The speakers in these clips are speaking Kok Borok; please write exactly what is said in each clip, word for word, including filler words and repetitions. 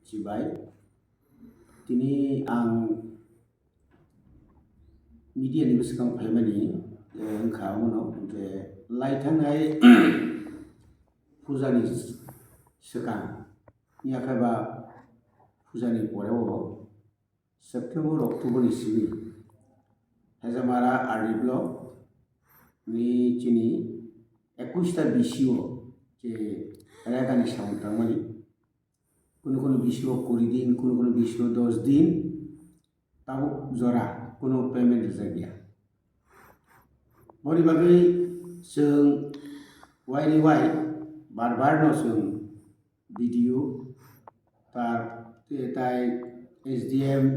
Sibai. Tini ang media ni bwskango phaimani, eh, wngkha omono je laithangnai puja ni swkang, yakhe ba puja ni pore o September, October ni simi Hajamara R D block ni chini ekush ta B C o je rega ni samung tangmani. Kunu kunu B C o kuri din, kunu kunu B C o dos din, tabuk jora kunu payment rijak ya. Boni bagwi chwng waini wai bar bar no chwng B D O tar, tai S D M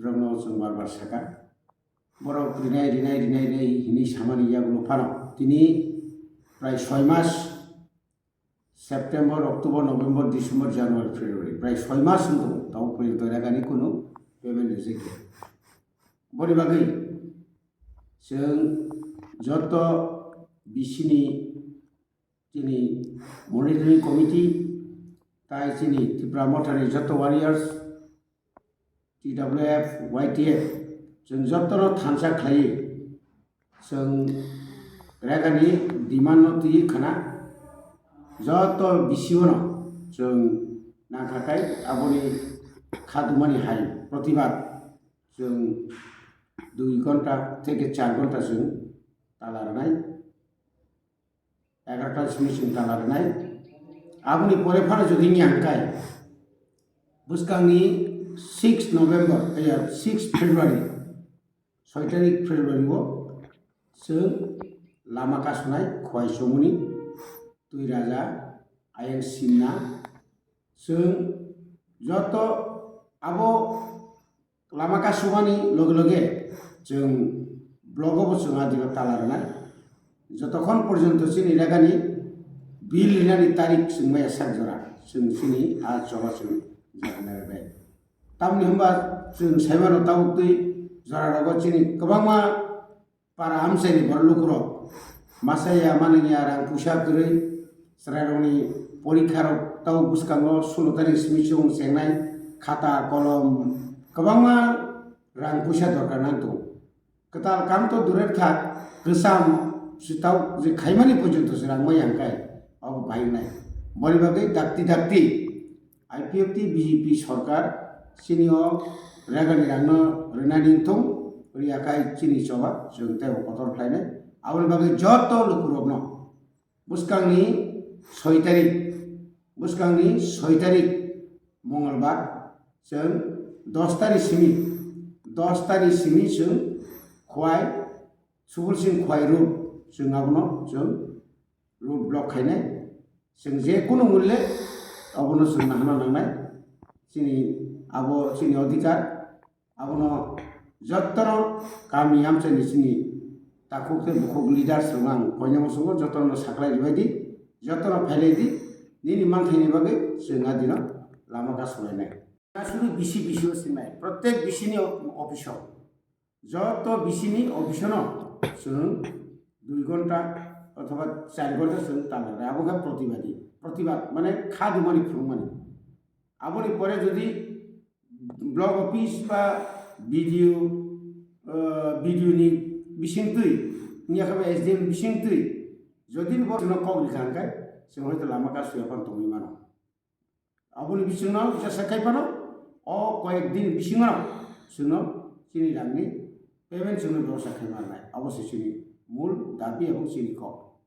rokno chwng bar bar saka. Borok rinai, rinai, rinai, rinai hinwi samani yagulo phano tini prai soi mas, September, October, November, December, January, February, prai soi mas wng tongo, tabuk porjonto rega ni kunu payment rijak ya. Boni bagwi chwng joto B C ni chini monitoring committee tai chini Tipra Motha ni joto warriors, T W F, Y T F, chwng jotono thansa khlaiwi chwng rega ni demand no twiwi khna joto B C o no chwng nangkha khai aboni kha dumani hai protibad chwng dui ghonta theke char ghonta chwng tala rwnai. Egarota simi chwng tala rwnai. Aboni pore phano jodi wngya hwnkhe bwskangni six November, eh, six February, soi tarik February o chwng lama kasunai Khowai Chomoni, Twi Raja, Ayang Simna, chwng joto abo lama kasumani loge loge chwng blogo bo chwng adino tala rwnai. Jotokhon porjonto chini elakani bill rinani tarik chwng maya sak jora chwng chini a choba chwng jagna rwnai. Tamni hwnba chwng saimano tabuk twi jorarogo chini kwbangma para amchaini borok lukurok masa ya manwi ya rang puisa kwrwi chwrairokni porikharok tabuk bwskango sulo tarik simi chwng chengnai khata kolom kwbangma rang puisa dorkar nang tongo. Kwtal kam to durer thak, kwcham se tabuk je khaimani porjonto se rang maya hwnkhe abo bahingnai. Boni bagwi dakti dakti I P F T B J P sorkar chini o rega ni rang no rwnani wngthung, rwya khai chini choba chwng teibo kotor khlainai. Aboni bagwi joto lukurokno bwskangni soi tarik, bwskangni soi tarik Mongolbar chwng dos tarik simi, dos tarik simi chwng Khowai, Subul Singh Khowai road chwng abono chwng road block khainai. Chwng je kunu mulle abono chwng nahana nangnai. Chini abo chini odhikar. Abono jotono kami amchaini chini takhuk tei bukhuk leaders rok ang koinai muchungo jotono saklai ribai di, jotono phailai di, nini manthaini bagwi chwng adino lama kasulainai. Aswk bisi bisi o sinai, protek bisi ni office o, joto bisi ni office o no chwng dui ghonta othoba char ghonta chwng tala rwnai, abo khe protibadi, protibad mane kha dumani phunukmani. Aboni pore jodi block office ba B D O, eh, B D O ni bising twi, wngya khe ba S D M bising twi, jodi bo chwngno kok rikha hwnkhe, chwng hoito lama kasuya phano tongwi mano. Aboni bisingno jesa khai phano, o koyek din bisingo chwngno chini rangni payment chwngno bebosta khai manai. Abo se chini mul dabi ebong chini kok.